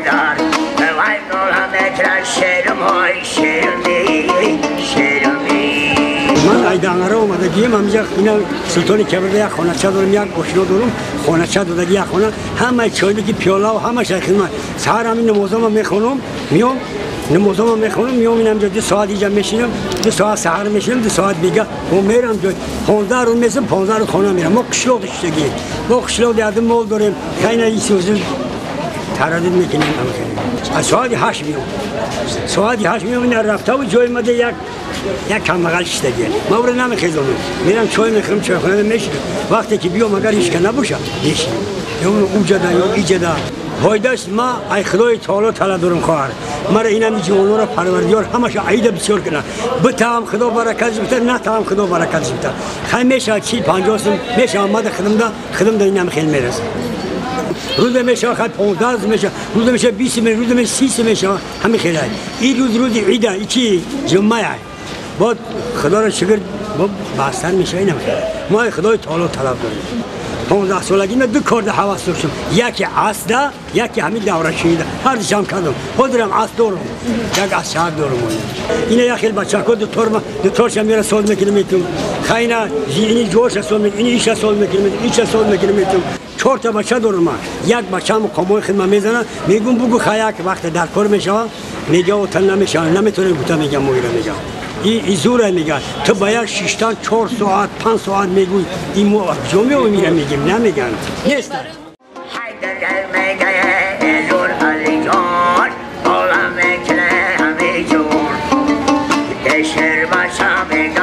حیدر وای نولا میکنه شیرم های شیرمی شیرمی. من ایدانگره اومدگیم همینجا اینا سلطان کبیر یک خانه چه دارم، یک آشنا دارم، خانه چه دادگی یک خانه، همه چای که پیاله و همه شای خدمت. سحر همین نمازم میخونم میام، نمازم میخونم میام، اینم 2 ساعت اینجا میشینم، 2 ساعت سحر میشینم، 2 ساعت دیگه و میرم جای 15 روز میسم، 15 روز خانه میرم. ما قشلاق داشتگیم، ما قشلاق دیدم مال داریم، خیلی ایسوزیم تردید میکنیم. از ساعت 8 میام، ساعت 8 میام، این رفته و جای مده یک کم بغل شدگیه. ما برای نمیخیزم، میرم چای میخورم، چای خونه میشینم. وقتی که بیام اگر هیچ که نباشه میشینم، یا اونجا ده یا اینجا ده. فایدهش ما ای خدای تعالی طلب دارم خواهر مرا اینم جوانو را پروردگار همش عید بسیار کنه، بتام خدا برکت بده، نه تام خدا برکت بده. خیلی میشه 40 50 سال میشه آمده خدم ده، خدم ده اینم خیلی میرسه. روز میشه خیلی 15 روز میشه، روز میشه 20 میشه، روز میشه 30 میشه، همین خیلی. این روز روز عیده، این چی جمعه بعد خدا را شکر با بستر میشه اینم خیلی. ما خدای تعالی طلب داریم. 15 سالگی من 2 کار ده حواس داشتم، یکی عصر ده، یکی همین دوره شیده، هر دوشم کردم. خودم عصر دارم، یک عصر شهر دارم. اینه یک خیلی بچه‌ها دو تور دو تورش میره ساز میکنه میتون. خیلی اینی جوش ساز میکنه، اینی ایش ساز میکنه، ایش ساز میکنه میتون. 4 تا بچه دارم من، یک بچه‌م قمای خدمت میزنه، میگم بگو خیاک وقت در کار میشه، میگه و تن نمیشه، نمیتونه گوتا میگم مویره میگم. این زوره میگه تو باید 6 تا 4 ساعت 5 ساعت میگوی این مو جمعه میره میگیم نمیگن نیست. حیدر میگه زور علی جان بالا میکنه همه جور شیر بچه میگه